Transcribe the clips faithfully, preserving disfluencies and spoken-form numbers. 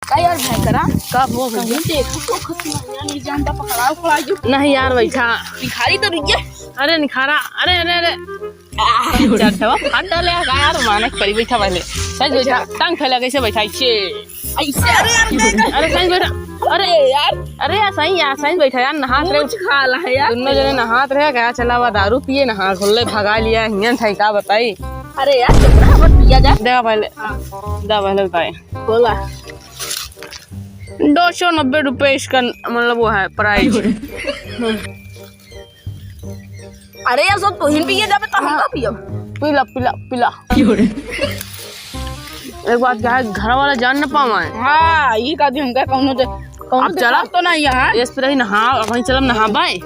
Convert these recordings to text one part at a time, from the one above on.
का यार भयंकरा? का हो गया? कहीं देखो तो खत्म हो गया, नहीं जानता, पकड़ाओ, पकड़ा जो। नहीं यार, बैठा। भिखारी तो रुक गया। अरे निखारा, अरे, अरे, अरे। आह, चढ़वा, हाथ डाले, यार, माने के पड़ी, बैठा पहले। सही बैठा, अच्छा। टांग फैला, कैसे बैठा? ऐसे। ऐसे, अरे यार, मैं अरे सही बैठा। अरे अरे यार। अरे यार, सही यार, सही बैठा यार, नहात रहे। पूछ खा ला है यार। दोनों जने नहात रहे, गया चला हुआ दारू पिए, नहा घुल्ले भगा लिया, हियन था, का बताई? अरे यार, चुप रहा, मत पिया जा। देखा पहले। हाँ। दा पहले बताए। बोला। दो सौ नब्बे रुपये इसका, मतलब, वो है price। अरे यार, सब तोहिन पिए जाबे, तो हम का पियब? पीला, पीला, पीला। एक बात क्या है, घर वाला जान न पावे। हाँ, ये का दिन हमका कौनो दे, कौनो अब दे चला। तो नहीं यहाँ। इस पर ही नहा, वहीं चलब नहाबे। ए,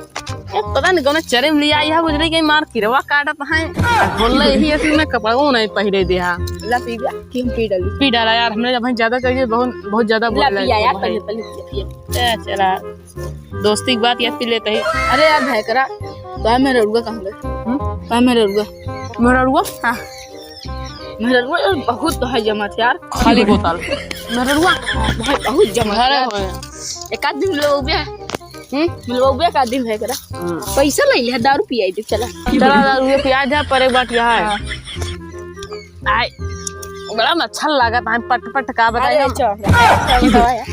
पता नहीं कौन चरे में लिया, यह बुझले के मार किरवा काटत है। बोल रहे ही, इसमें कपड़ा नहीं पहिरे दिया। ला पी जा, कि हम पी डाली। पी डाला यार, हमने जब ज्यादा चाहिए, बहुत, बहुत ज्यादा ला बोल रहे पिया हैं यार, भाई। पहले, पहले पिया, पिया। ए, चला, दोस्ती की बात याद पी लेते ही। अरे यार, भयंकरा, तो मेरा रुआ कहाँ गए? हम्म? तो मेरा रुआ। मेरा रुआ? हाँ। मेरा रुआ यार, बहुत तो है जमात यार। खाली बोतल। मेरा रुआ? हाँ, भाई, बहुत जमात अरे यार। होए। एक आध दिन लोग भी है। हम्म? मिलवाउबे का दिन है करा। हम्म। पैसा ले ले, दारू पियाई दे, चला। चला, दारू ये पिया जा, पर एक बात यह है। हाँ। आय, बड़ा मच्छर लागत है, पट पट का बताई अरे हम। अच्छा, अच्छा बतावा यार।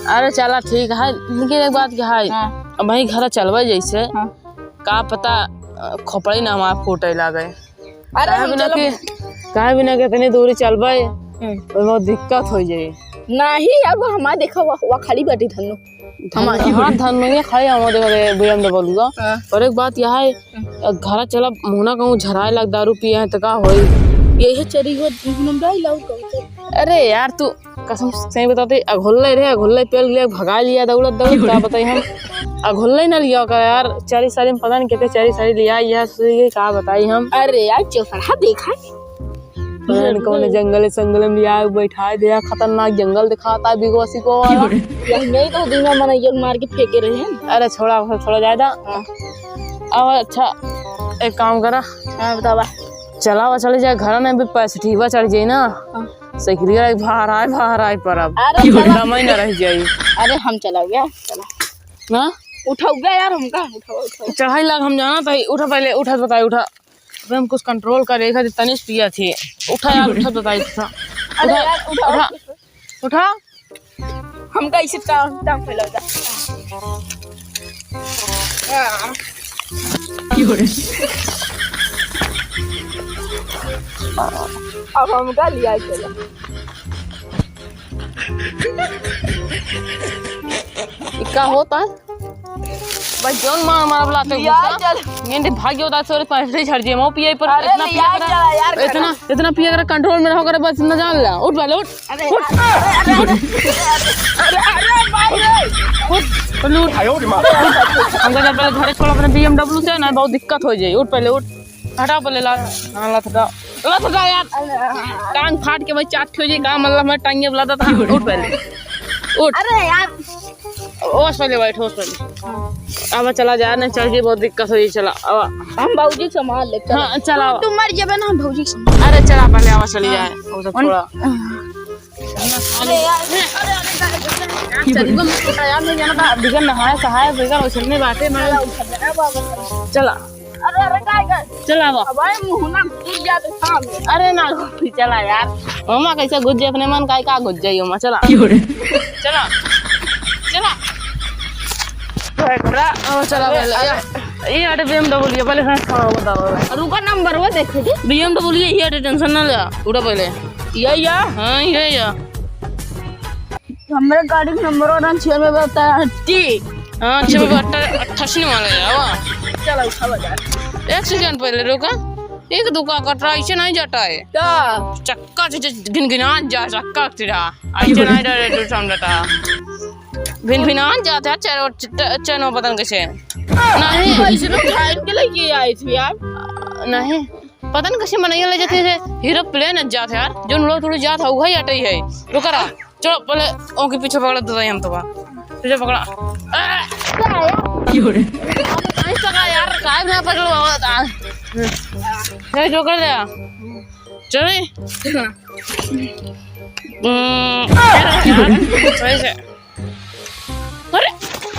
अरे चला ठीक है, लेकिन एक बात क्या है, हाँ। अब वहीं घर चलबे जैसे, हाँ। का पता, अ, खोपड़ी ना हमार फूटे लागे। अरे काहे हम बिना चलो। कि, काहे बिना कि इतनी दूरी चलबे, हम्म। तो बहुत दिक्कत हो जाए। नहीं, अब हमार देखा, वह, वह खड़ी बैठी धन्नो। धन-, हमार हाँ, धन्नो ये खड़ी, हमार देखा रे, B M W। हाँ। और एक बात यह है, हम्म। घर चला, मुहना कहूँ झराए लाग, दारू पिए हैं, तो का होई? यही चरी हो, मुहना में डाल लाओ, कहूँ तो। अरे यार, तू कसम से सही बताते, अघोल्ले रहे, अघोल्ले पेल लिया, भगा लिया, दौड़त, दौड़त, का बताई हम? अघोल्ले न लिया का यार, चारी सारी में पता नहीं कितने चारी सारी लिया, यह सोच के का बताई हम? अरे यार, चौपड़ा देखा है? पता नहीं कौन जंगल, जंगल में लिया, बैठा दिया, खतरनाक जंगल दिखाता, बिगवासी को वाला। यही नहीं तो दिन में मन ये मार के फेंके रहे हैं। अरे छोड़ा, छोड़ा, ज्यादा। हाँ। अब अच्छा, एक काम करा। हाँ, बतावा। चला, वो चले जाए घर में, भी पैसे ठीवा चढ़ जाए ना। हाँ। साइकिलिया एक बाहर आए, बाहर आए पर अब अरे चला। दम ही ना रह जाई। अरे हम चला गया, चला। हाँ? उठाओ गया यार हमका, उठाओ, उठाओ। चढ़ाई लाग हम जाना था, उठा पहले, उठा बताए, उठा। अबे हम कुछ control करे, एक तनिस पिया थी। उठा यार, उठा बताए, उठा। अरे उठा, यार, उठा। उठा। उठा। हमका इसे टांग, टांग फैला जा। हाँ। अब हमका लिया चला। ई का होता है? भाई, जौन मार मारब लाते लिया गुस्सा। चल। गेंदे भाग्य होता है, सॉरी, पैसे ही झड़ जे, मो पिए पर अरे इतना लिया पिया करा, चला यार, इतना, इतना पिया करा, control में रहो करे, बस न जान ला। उठ पहले, उठ। अरे, उठ। अरे, अरे, अरे, अरे, अरे, अरे, भाई रे। उठ, पहले उठ। आयो रे माँ। हमका जब पहले घरे छोड़ अपने B M W से ना, बहुत दिक्कत हो जाए। उठ पहले, उठ। हटा पहले, ला, हाँ, ला हटा। ला हटा यार। टांग फाट के भाई चाट हो जाए, का मतलब मैं टांगे बुलाता था। उठ पहले। उठ। अरे यार। होश पहले बैठ, होश पहले। हाँ। अब चला जा, नहीं चल जी, बहुत दिक्कत हो जाए, चला। अब हम बाबूजी संभाल ले, चला। हाँ, चला। तू मर जेबे ना, हम भौजी संभाल। अरे चला पहले, आवा चली हाँ। जाए। वो सब उन- थोड़ा। अरे यार, अरे, अरे, अरे, अरे, चल, इनको मत उठा यार, नहीं जाना था। बिगन नहाए सहाए, बिगन उछलने बाटे, मैं चला, उठा, चला, बाबा। चला। अरे, अरे, काय, काय? चला, बा। अब भाई, मुँह ना घुस जाते सामने। अरे, ना, चला यार। ओमा कैसे घुस जाए, अपने मन काय का घुस जाई ओमा, चला। क्यों रे? चला। चला। ओ, चला, अरे, बोले, अरे। या, ये आटे B M W, बोले, हाँ, हाँ, बताओ, बताओ। रुका, नंबर वो देखे थे। B M W, ये आटे tension ना ले, उठा पहले। ये या? हाँ, ये या। हमरे गाड़ी के नंबर वन छियानवे बहत्तर अस्सी। हाँ, छियानवे बहत्तर अट्ठासी वाला है, आवा। चलो, उठावा जाए। एक second पहले रुका। एक दुका कट रहा, ऐसे नहीं जाता है। क्या? चक्का से, से घिनघिना जा, चक्का तेरा। ऐसे नहीं डरे, तू समझता। भिनभिनान जाता है, चैनो, च-, चैनो पता नहीं कैसे। नहीं। ऐसे लोग उठा के लेके आए थे यार। नहीं। पता नहीं कैसे मनैया ले जाते हैं, हीरो प्लेन जात है यार, जो लोग थोड़ी जात है, वही अटई है। रुका रहा, चलो पहले ओके पीछे पकड़ा देता हम तो, पीछे पकड़ा। अरे! क्या है? क्यों रे? नहीं पकड़ा यार, काहे ना पकड़ो बाबा ता? ये जो कर दिया। चले? हम्म, यार, वैसे। अरे,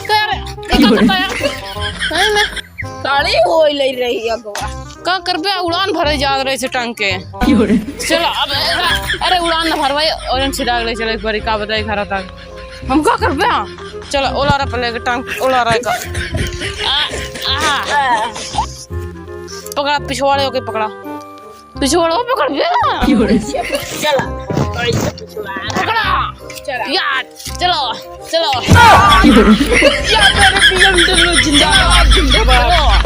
का रे? ये का करता है? नहीं, नहीं। साड़ी होई लई रही है गोवा। का करबे? उड़ान भरे जात रहे से टांग के। चलो, अब, अरे, उड़ान न भरवाई, और हम छिड़ा ले चले एक बारी, का बताई, घर तक। हम का करबे? चलो, ओला रे पहले के टांग, ओला रे का। आ, आ। पकड़ा, पिछवाड़े होके पकड़ा। पिछवाड़े पकड़ बे। चला, पकड़ा। चला। यार, चलो, चलो। यार, मेरे B M W जिंदाबाद, जिंदाबाद।